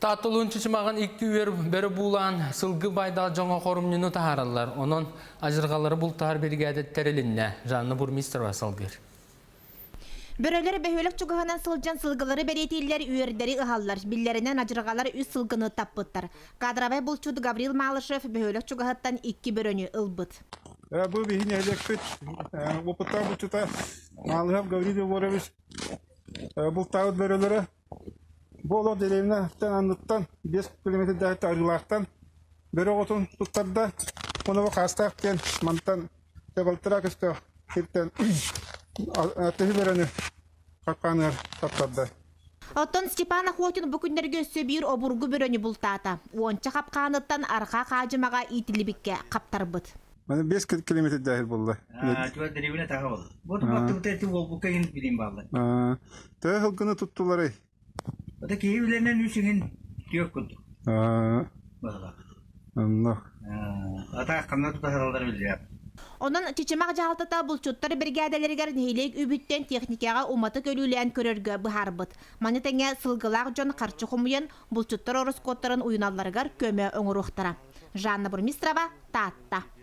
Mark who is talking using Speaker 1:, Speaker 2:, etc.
Speaker 1: Таатталуун чычымаҕын икки үөр бөрө буулаан сылгы баайдаах дьоҥҥо хорумньуну таһаараллар. Онон адьырҕалары бултаһар биригээдэ тэрилиннэ. Жанна Бурмистрова салгыыр.
Speaker 2: Бөрөлөр бөһүөлэк чугаһынан сылдьан сылгылары бэлиэтииллэр, үөрдэри ыһаллар. Биллэринэн, адьырҕалар үс сылгыны таппыттар. Кадровай булчут Гаврил Малышев бөһүөлэк чугаһыттан икки бөрөнү ылбыт.
Speaker 3: Бу биһи нэһилиэкпит опыттаах булчута Малышев Гаврил Егорович бултаабыт бөрөлөрө Бу олох дэриэбинэттэн анныттан 5 километрдээхтэ арыылаахтан бөрө оҕотун туттарда. Уонна бу Хаастаах диэн мантан балтараа көстөөх сиртэн тыһы бөрөнү хапкааныгар таптарда.
Speaker 2: Оттон Степан Охотин бу күннэргэ өссө биир обургу бөрөнү бултаата. Уонча хапкааныттан арҕаа хаадьымаҕа иитиллибиккэ хаптарбыт.
Speaker 3: Маны 5 километрдээхир буолла.
Speaker 4: Чугас дэриэбинэ таһа буолла. Бу баттыбыта ити уолбукка иһин билим бааллар.
Speaker 3: Төһө сылгыны туттуларый?
Speaker 4: Это киһи үлэнэн үс иһин түөх курдук. Баһылаах.
Speaker 3: Онно.
Speaker 4: Ата ханна тутаһараллар биллибэт.
Speaker 2: Онон Чычымах дьаһалтата булчуттар биригээдэлэригэр нэһилиэк үбүттэн техникаҕа уматык өлүүлээн көрөргө быһаарбыт. Маны тэҥэ сылгылаах дьон харчы хомуйан, булчуттар ороскуоттарын уйуналларыгар көмө оҥоруохтара. Жанна Бурмистрова, Таатта.